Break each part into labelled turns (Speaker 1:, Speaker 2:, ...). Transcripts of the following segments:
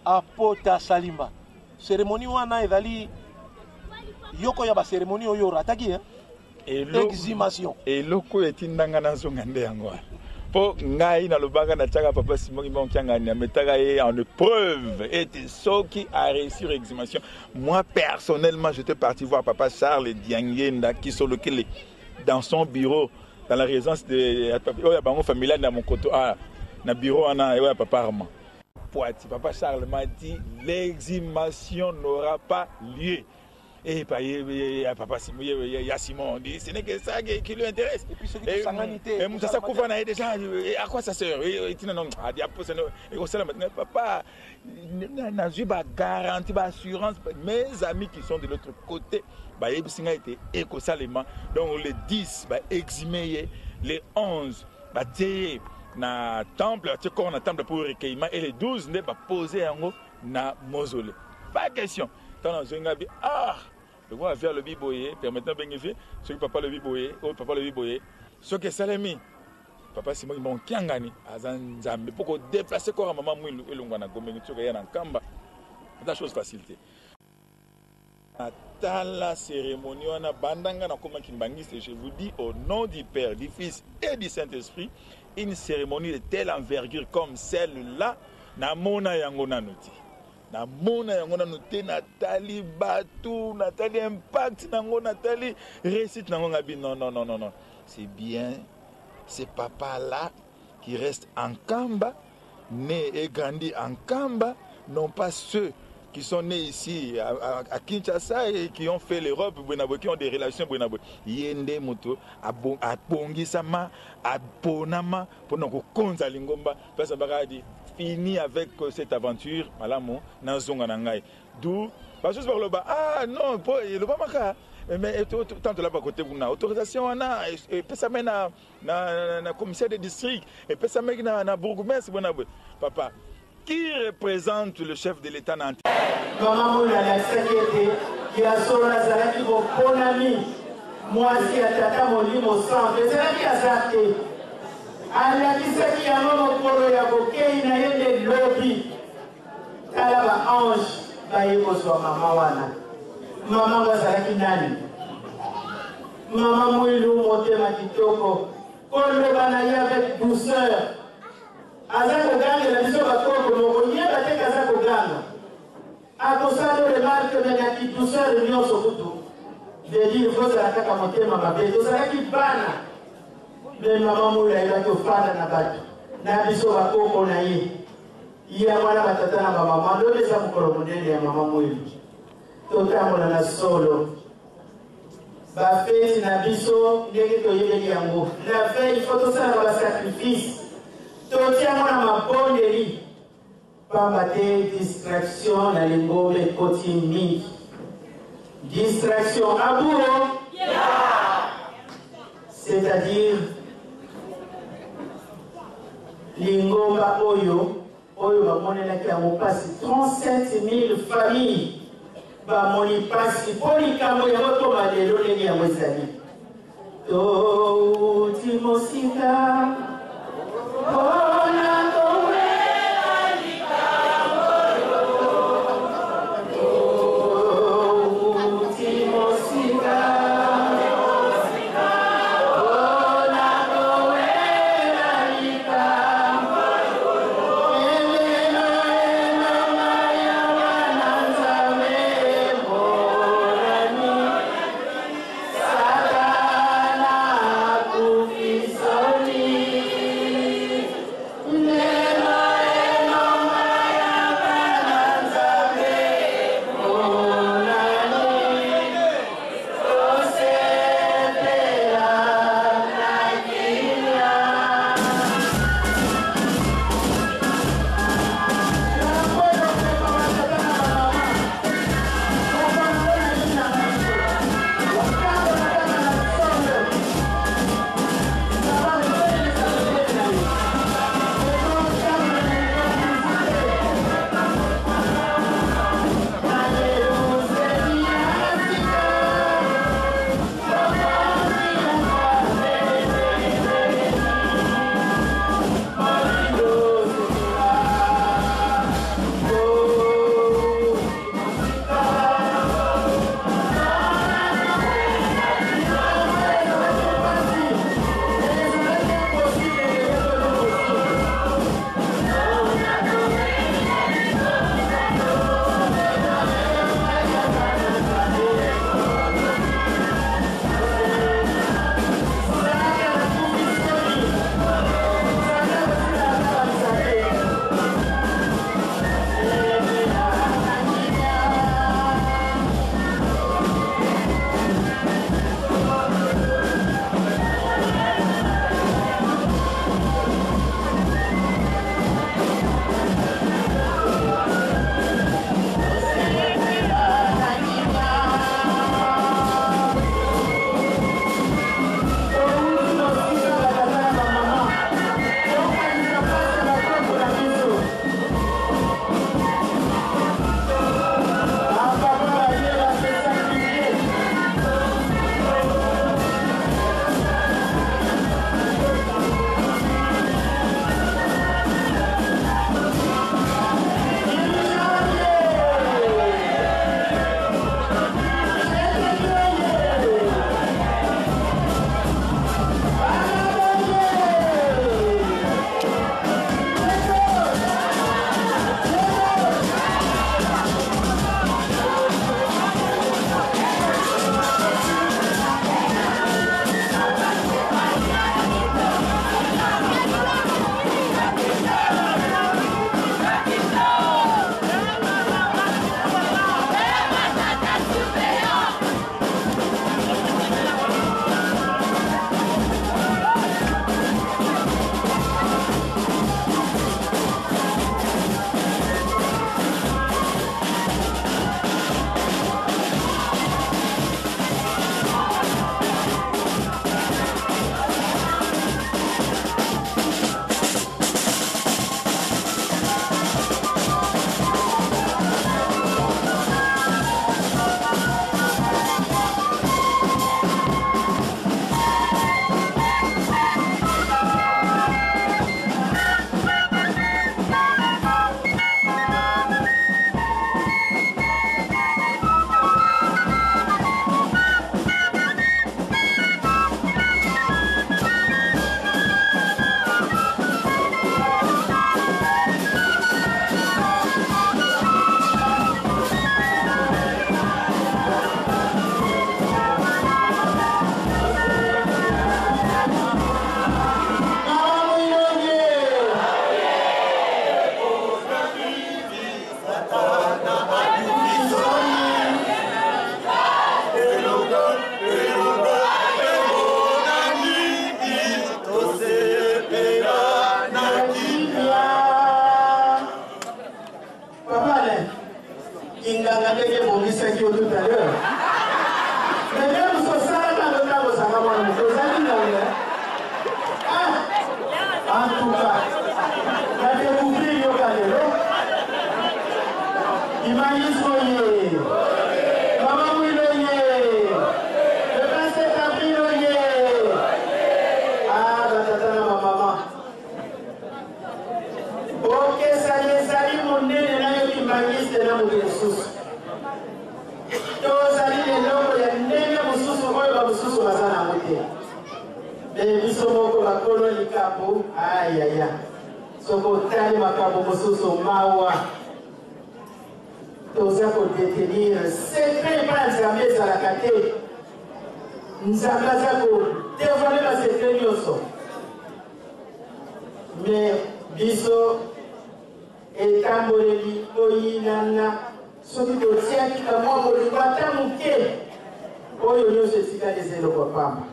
Speaker 1: Apota Salima. Cérémonie wana ezali yoko ya ba cérémonie oyo orataki hein? Exhumation.
Speaker 2: Eloko oyo etindanga nazonga nde yango wana mpo ngai nalobaka natiaka papa Simon Kimbangu Kiangani ametaka ye en épreuve ete soki a réussir exhumation. Moi personnellement, j'étais parti voir papa Charles Diangenda Kisolokele dans son bureau dans la résidence de oyo ya bango familiale na mokoto ah, na bureau wana oyo ya papa Armand Poiti. Papa Charles m'a dit: l'exhumation n'aura pas lieu. Et papa Simon, il y a Simon, on dit, ce n'est que ça qui lui intéresse.
Speaker 1: Et puis ceux qui
Speaker 2: et Moussa Koufa déjà, à quoi ça sert? Et non, et papa, nazwi ba garantie, ba assurance, mes amis qui sont de l'autre côté, bayebisi ngai ete ekosalema. Donc le 10 ba exhumer ye, le 11 batie ye na temple, batie corps na temple pour recueillement, et le 12 nde bapose yango na mausolée. Pas question. Ntango nazwi ngai bi ah, lokola vieux alobi boye, permettant benge vieux, soki papa alobi boye, oyo papa alobi boye, soki esalemi, papa Simon Kimbangu Kiangani aza Nzambe mpo kodéplacer corps ya mama Mwilu elongwa na Gombe soki eya na Nkamba, eza chose facile te. Natala cérémonie wana banda nga nakoma kimbangiste, je vous dis au nom du Père, du Fils et du Saint-Esprit, une cérémonie de telle envergure comme celle-là, namona yango nanu te. Namona yango nanu te. Natali bato, natali impact nango, natali réussite nango, ngabi non, non, non, non, non, c'est bien ce papa là qui reste en Kamba, né et grandi en Kamba, non pas ceux qui sont nés ici à Kinshasa et qui ont fait l'Europe, qui ont des relations. Ye nde moto abongisama, aponama mpona kokonza lingomba. Place abaka di fini avec cette aventure, malamu nazonga na ngai. D'où basusu bakoloba: ah non, mpo elobamaka, mais tant tolaba kote kuna, autorisation wana epesamai na commissaire de district, epesamaki na bourgmestre bona boye. Papa qui représente le chef de l'État na
Speaker 3: Mama Mwilu alakisaki ete ya solo azalaki koponami mwasi ya Tata Molimo Santo. Ezalaki aza te, alakisaki yango mokolo ya bokei na ye nde lobi. Tala ba ange baye kozwa mama wana. Mama ngo azalaki nani? Mama Mwilu, motema kitoko, koloba na ye avec douceur. Aza kogangela biso bakoko moko, yeba te aza koganga, akosala remarque, mais na kidouceur nyonso. Kutu veut dire kozala kaka motema mabe. Tozalaki bana, mais mama Mwilu ayebaki ofanda na bato na biso bakoko na ye. Yango wana, batata na bamama, lobi eza mokolo monene ya mama Mwilu. Totambola na solo. Bafeti na biso, ndenge toyebeli yango, la veille faut tosalaka basacrifice, totiango na mabondeli, pamba te distraction na lingomba ekoti mingi. Distraction aburo, c'est-à-dire lingomba oyo bamonelaki yango mpasi, 37 000 famille bamoni mpasi mpo likambo yango toma lelo ndenge yango ezali. Touti mosika mpona kowela likambo. Touti mosika mpona kowela likambo. Elelo elonga ya bana Nzambe emonani. Satana. te. Me biso moko bakolo likambo, ayaya, soki otali makambo mosusu mawa. Toza kodetenir secret epai ya Nzambe ezalaka te. Nzambe aza kodevoile basecret nyonso. Me biso etamboleli koyinana soki totiaki kamwa bolingo ata moke, oyo nyonso etikali eza eloko ya pamba.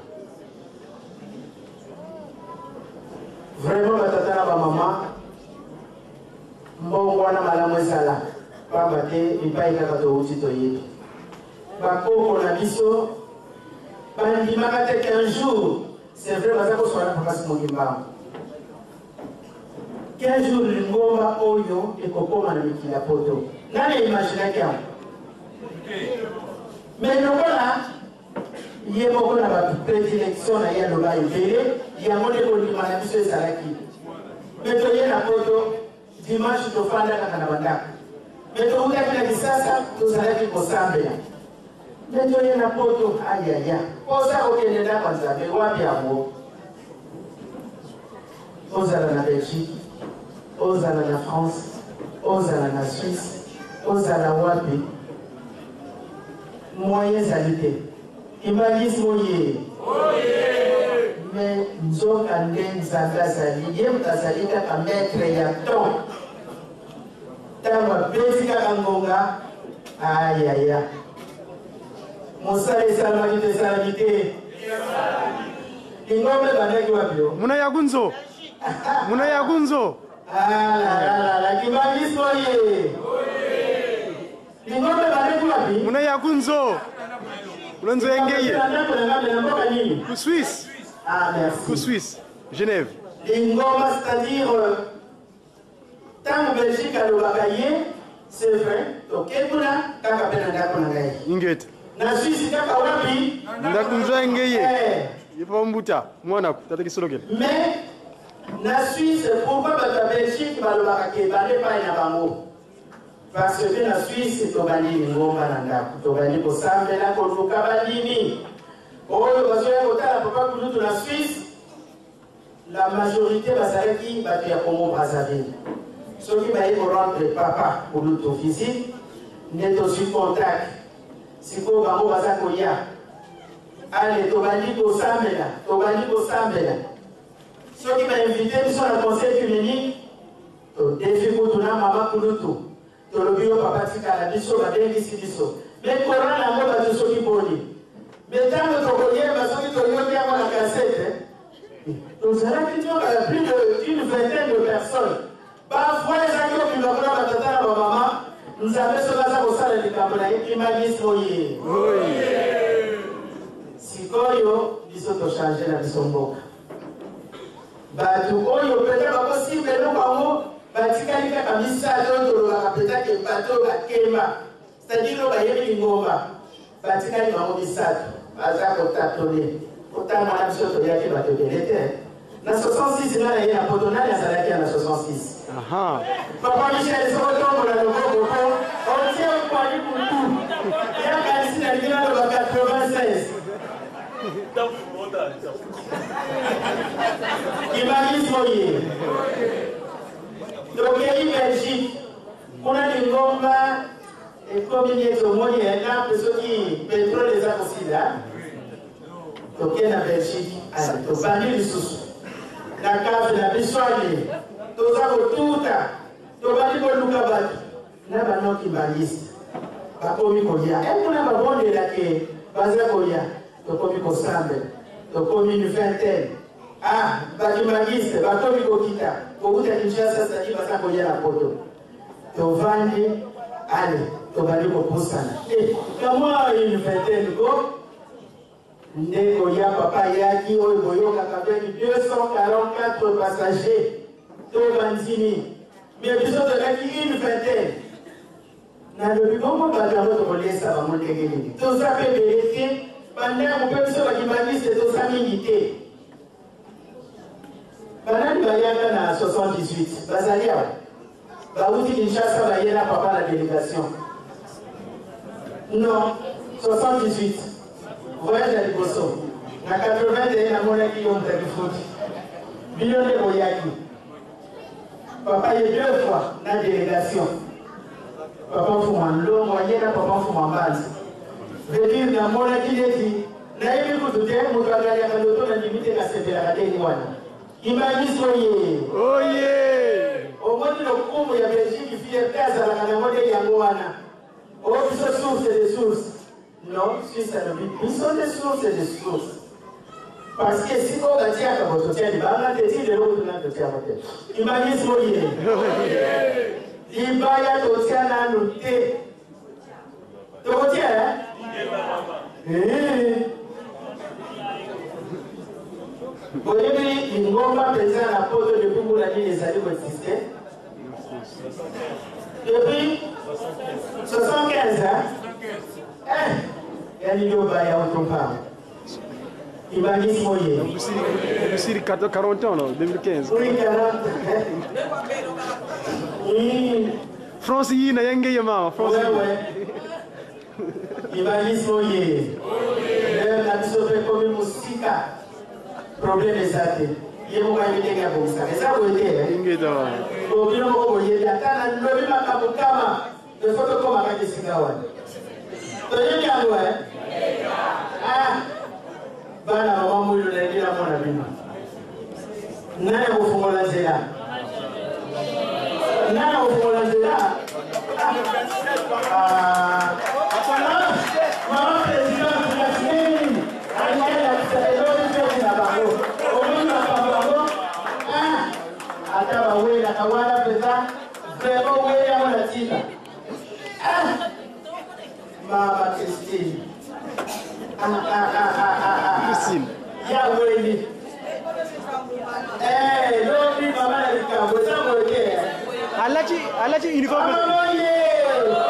Speaker 3: Vraiment batata na bamama, mbongwana malamu ezala, pamba te bipai kaka towuti toyebi. Bakoko na biso bandimaka te qu'un jour, c'est vrai, baza koswana Papa Simon Kimbangu, qu'un jour lingomba oyo ekokoma na mikili ya poto. Nani aimaginaki yango? Mais lokola ye moko na baprédilection na ye aloba ebele, yango nde kondima na biso ezalaki. Me toye na poto, dimanche tofanda kaka na bandako. Me towutaki na Kisasa, tozalaki kosambela. Me toye na poto, ayaya, oza kokende ndako ya Nzambe wapi yango? Ozala na Belgique, ozala na France, ozala na Suisse, ozala wapi, moyen ezali te. Kimbanguisme oye! Me nzoka nde Nzambe azali, ye moto azali kaka maître ya temps. Ntango abeti kaka ngonga, ayaya, mosala esalamaki te, esalami te. Lingomba ebandaki wapi yo?
Speaker 4: Muna ya kunzo. Muna ya kunzo.
Speaker 3: Ah, Kimbanguisme oye! Lingomba ebandaki wapi?
Speaker 4: Muna ya kunzo. Ulonzo engeye.
Speaker 3: Ndako na ngambe na mboka nini?
Speaker 4: Ku Suisse.
Speaker 3: Ah, merci.
Speaker 4: Ku Suisse. Genève.
Speaker 3: Lingomba, c'est-à-dire ntango Belgique alobaka ye, c'est vrai, toke kuna kaka mpe na ndako na ngai.
Speaker 4: Ingete.
Speaker 3: Na Suisse kaka wapi?
Speaker 4: Ndako nzo engeye.
Speaker 3: Eh.
Speaker 4: Yepa mbuta mwana ku tata kisolokele.
Speaker 3: Mais na Suisse, pourquoi bato ya Belgique balobaka ke bande epai na bango? Parce que na Suisse tobandi lingomba na ndako, tobandi kosambela, koluka bandimi oyo bazoya kotala papa kulutu na Suisse. La majorité bazalaki bato ya Congo Brazzaville. Soki baye korendre papa kulutu visite, nde tozwi contact. Sikoyo bango baza koya, ale tobandi kosambela, tobandi kosambela. Soki bainvite biso na conseil œcuménique, todefi kutu na mama kulutu, tolobi yo papa tikala biso, babengisi biso. Me koran yango bato soki boni, me ntango tokoyeba soki toyoki yango na kasete, tozalaki nyoka ya plus de une vingtaine de personnes. Bavoi ezalaki kobima kuna, batata na bamama. Nzambe soki aza kosala likambo na ye, Kimbanguisme oye! Sikoyo biso tochange na biso mboka, bato oyo mpenza bakosimba eloko yango batikali kaka misato oyo tolobaka mpenza ke bato oyo bakemba, c'est-à-dire oyo bayebi lingomba, batikali bango misato baza kotatone. Kotanga na biso toyaki bato ebele te na 66. Nga na ye na poto, nani azalaki ya na 66?
Speaker 4: Aha.
Speaker 3: Papa Michel, soko tombola loboko po otie kwali kutu yakanisi nalingi naloba 96. Kimbanguisme oye! Tokei Belgique, kuna lingomba ekomi neti omoni ena mpe soki pétrole eza kosila. Tokei na Belgique, ale tobandi lisusu na cave na biso, ale toza kotuta, tobandi koluka bato na banoki bangisi bakomi koya e kuna babondelake baza koya. Tokomi kosambela, tokomi une vingtaine. Ah, bakimbanguiste bakomi kokita kouta Kinshasa, sadi baza koya na poto. Tovandi, ale tobandi kopusana e kamwa une vingtaine ko nde koya. Papa ayaki oyo boyokaka beki 244 passagers to bandimi, mais biso tozalaki une vingtaine. Nalobi bongo, bato yango tokolesa bango ndenge nini? Toza mpe ebele te, bandako mpe biso bakimbanguiste toza mingi te. Banani bayaka na 78 bazali awa, bauti Kinshasa, baye na papa na délégation? Non, 78 voyage ya liboso. Na 81 namonaki yo Mutakifuti. Bino nde boyaki. Papa ye deux fois na délégation. Papa Mfuma Ndongo aye na Papa Mfuma Mbanzi. Veut dire namonaki neti nayebi kutu te moto agaliaka loto na ndimi te nasepelaka ndenge wana. Kimbanguiste oye!
Speaker 4: Oye!
Speaker 3: Omoni lokumu ya Belgique fierté azalaka nango nde yango wana. Oyo biso source de source. Non, Suisse alobi biso nde source de source. Parce que esika oyo batiaka bo totia libanga te ti lelo kutu nanu totia yango te. Kimbanguiste oye! Libaya totia nanu te. Tokotia eh? Eh. Boyebi lingomba mpenza na poto depuis mbula nini ezali koexiste? Depuis 75 hein? Eh, ya liloba ya otompa. Kimbanguisme oye.
Speaker 4: Busiri 40 ans, non 2015.
Speaker 3: Oui, 40. Oui.
Speaker 4: France yina yenge ye mama France.
Speaker 3: Ouais, ouais. Kimbanguisme oye. Lelo na biso mpe ekomi mosika. Problème eza te. Ye moko ayebi ndenge abongisaka. Eza boye te. Eh?
Speaker 4: Ingeta mama.
Speaker 3: Bo bino moko boyebi ata na lobi makambo kama il faut tokoma kaka esika wana. Toyebi yango eh? Ah, bana mama Mwilu nalingi namona bino. Nani akofungola nzela? Nani akofungola nzela? Ah, mama présidente Yasmine alingi alakisa eloko mpe na bango. Omoni makambo yango? Ah, ata bawelaka wana mpenza vraiment weli yango na ntina. Ah, mama Christine. Ah, ah, ah, ah, ah, ah.
Speaker 4: Christine.
Speaker 3: Ya weli. Eh, lobi mama na likambo eza boye te.
Speaker 4: Alati alati uniforme.
Speaker 3: Mama oye.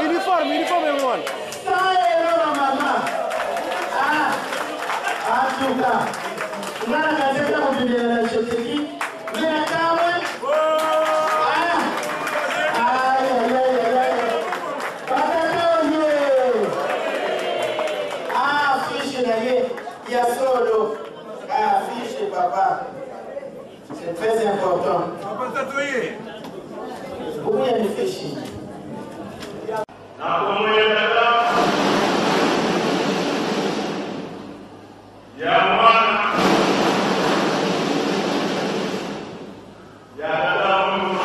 Speaker 4: Uniforme, uniforme everyone.
Speaker 3: Saelo na mama. Ah, en tout cas. Nga na gazeta kobimela na Choteki. Nde na kamwe. Ah. Aïe, aïe, aïe, aïe. Batata oye. Ah, fiche na ye ya solo. Ah, fiche papa. C'est très important. Oya ni fiche.
Speaker 5: Na kombo ya Tata, ya Mwana, ya Tata Molimo.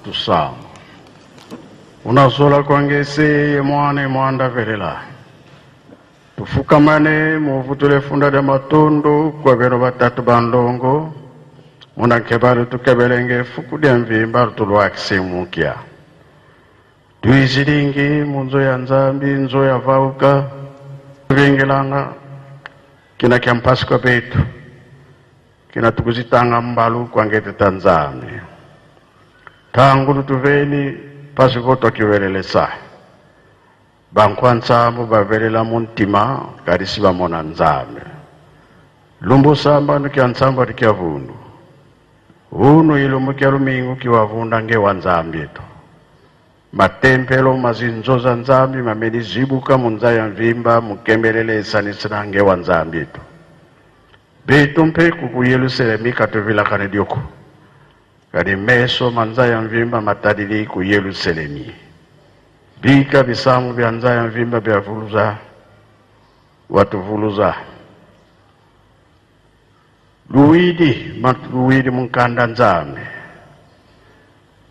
Speaker 6: Tusamo unasola kwangesi ye mwana mwanda velela tufukamane muvutule funda lya matundu kwa beno batatu bandongo unakebali tukebelenge fuku lya mvimba lutulwakisimukia tuizilingi munzo ya nzambi nzo ya vauka vingilanga kina kya mpasi kwa betu kina tukuzitanga mbalu kwangete tanzambi tangu lutuveni pasi kotwakiwelelesa bankwa nsambo bavelela muntima kalisi bamona nzambe lumbu samba nukya nsambo atikya vundu vunu ilumbu kya lumingu kiwavunda nge wa nzambi eto matempelo mazinzoza nzambi mameli zibuka munza ya mvimba mukembelele esanisina nge wa nzambi eto betu mpe ku Yerusalemi katuvilakane dyoko kadi meso manza ya mvimba matadili ku Yerusalemi bika bisamu bya nza ya mvimba bya vuluza watuvuluza luwidi luwidi munkanda nzambe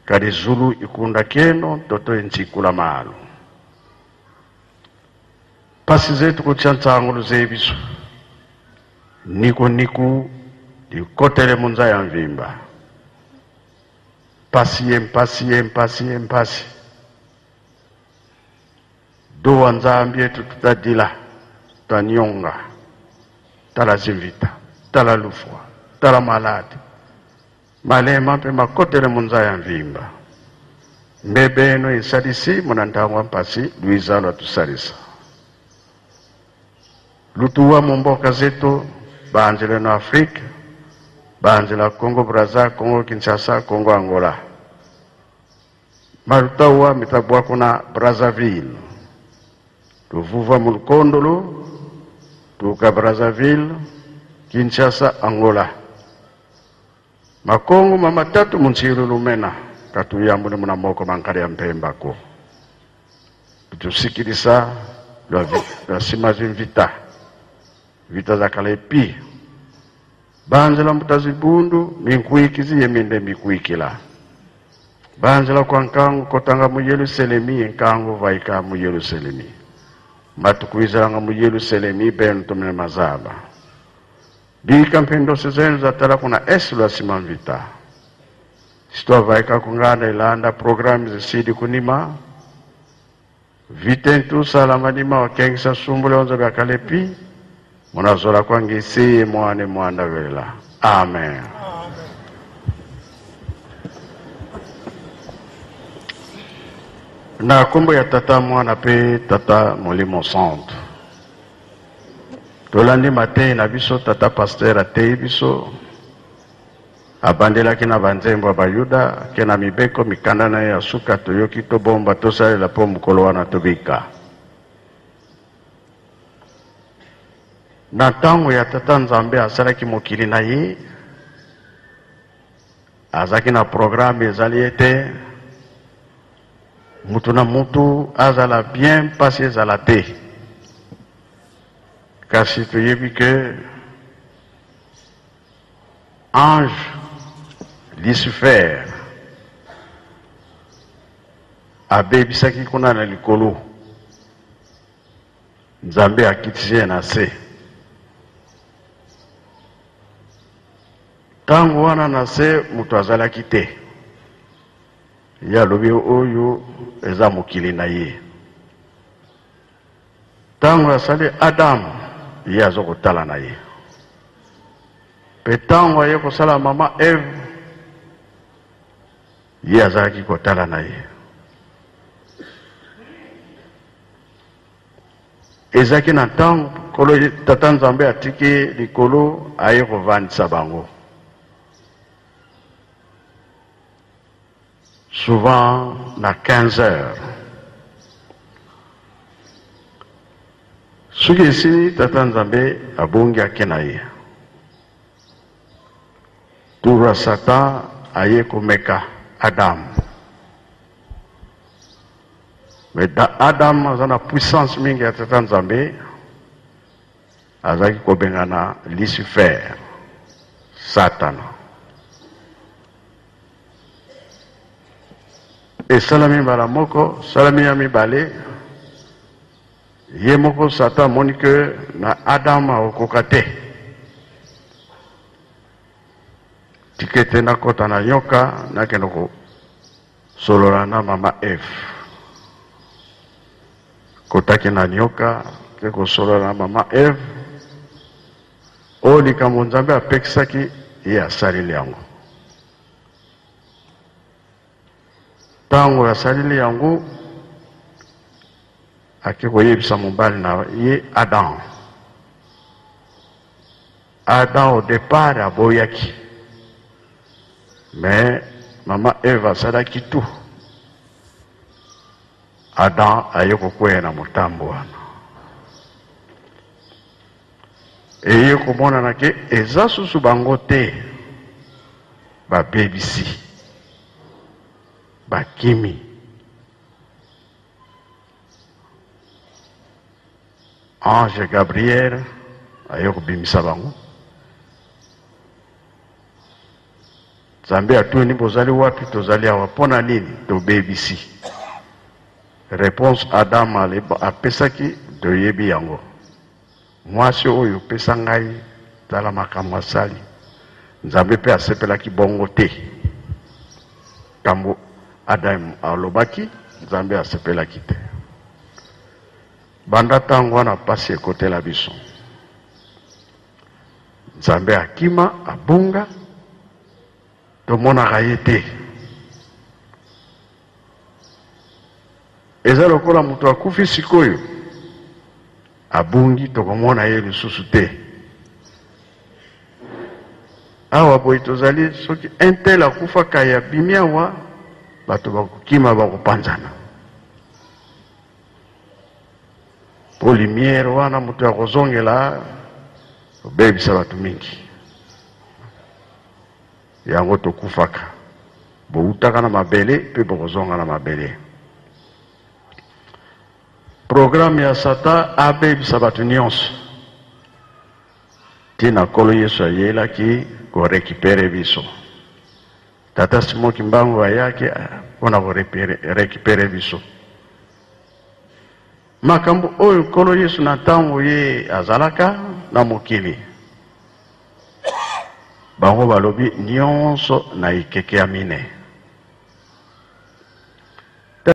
Speaker 6: kadi zulu ikunda keno toto entsikula malu pasi zetu kutya ntsangu luzebiso niku niku likotele munza ya mvimba pasi ye mpasi ye mpasi ye mpasi Dowa Nzambi etu tutadila, twanyonga, tala zimvita, tala lufwa, tala maladi, malema mpe makotele munza ya mvimba. Mbebe eno isalisi muna ntangwa mpasi luiza lwa tusalisa. Lutuwa mu mboka zetu banzela na Afrique, banzela Congo Brazza, Congo Kinshasa, Congo Angola. Malutawa mitabwa kuna Brazzaville. Tuvuva mu Lukondolo, tuka Brazzaville, Kinshasa, Angola. Makongo mama tatu munsiru lumena katuyambule muna moko mankali ya mpembako. Tusikilisa lwa lwa sima zimvita. Vita za kalepi. Banzela mutazibundu minkuikizi yeminde mikuikila. Banzela kwa nkangu kotanga mu Yerusalemi nkangu vaika mu Yerusalemi. Matukuizanga mu Yerusalemi benu tumene mazaba. Bika mpendo sezenu za tala kuna esu la simamvita. Sitwa vaika kungana ilanda programu zisidi kunima. Vitentu salama nima wakengisa sumbule onzo bya kalepi. Munazola kwangisi mwane mwanda vela. Amen. Na kombo ya tata mwana pe tata molimo santo. Tolandi matei na biso tata pasteur atei biso abandelaki na banzembo ya bayuda ke na mibeko mikanda na ye ya suka toyoki tobomba tosalela mpo mokolo wana tobika. Na ntango ya tata Nzambe asalaki mokili na ye, azalaki na programme ezali ete mutu na mutu azala bien mpasi ezala te. Kasi toyebi ke ange Lucifer abebisaki kuna na likolo, Nzambe akitisi ye na se. Ntango wana na se moto azalaki te, ye alobi oyo eza mokili na ye. Ntango asali Adam, ye aza kotala na ye. Pe ntango aye kosala mama Eve, ye azalaki kotala na ye. Ezalaki na ntango kolo tata Nzambe atiki likolo aye kovandisa bango. Souvent na 15 heures. Soki esili tata Nzambe abongi ake na ye. Tour ya Satan aye komeka Adam. Mais Adam aza na puissance mingi ya tata Nzambe, azalaki kobengana Lucifer, Satana. Esalami mbala moko, salami ya mibale, ye moko Satan amoni ke na Adam akokoka te. Tika ete nakota na nyoka, nakende kosolola na mama Eve. Kotaki na nyoka, ke kosolola na mama Eve. Oyo likambo Nzambe apekisaki, ye asaleli yango. Ntango asaleli yango, ake koyebisa mobali na ye Adam. Adam au départ aboyaki, mais mama Eve asalaki tout. Adam aye kokweya na motambo wana. Eye komonana ke eza susu bango te, babebisi, bakimi. Ange Gabriel aye kobimisa bango. Nzambe atuni bozali wapi? Tozali awa. Mpona nini tobebisi? Réponse Adam apesaki toyebi yango. Mwasi oyo opesa ngai, tala makambo asali. Nzambe mpe asepelaki bongo te. Kambo Adam alobaki, Nzambe asepelaki te. Banda ntango wana pasi ekotela biso. Nzambe akima, abunga, tomonaka ye te. Eza lokola moto akufi sikoyo, abungi, tokomona ye lisusu te. Awa boye tozali, soki un tel akufaka ya bimi awa, bato bakokima, bakopanzana. Po lumière wana moto ya kozongela kobebisa bato mingi. Yango tokufaka, bowutaka na mabele pe bokozonga na mabele. Programme ya Satan abebisa bato nyonso. Tina Nkolo Yesu ayelaki ko recuperer biso. Tata Simon Kimbangu ayaki pona ko recuperer biso. Makambo oyo Nkolo Yesu na ntango ye azalaka na mokili, bango balobi nyonso na ekeke ya mine.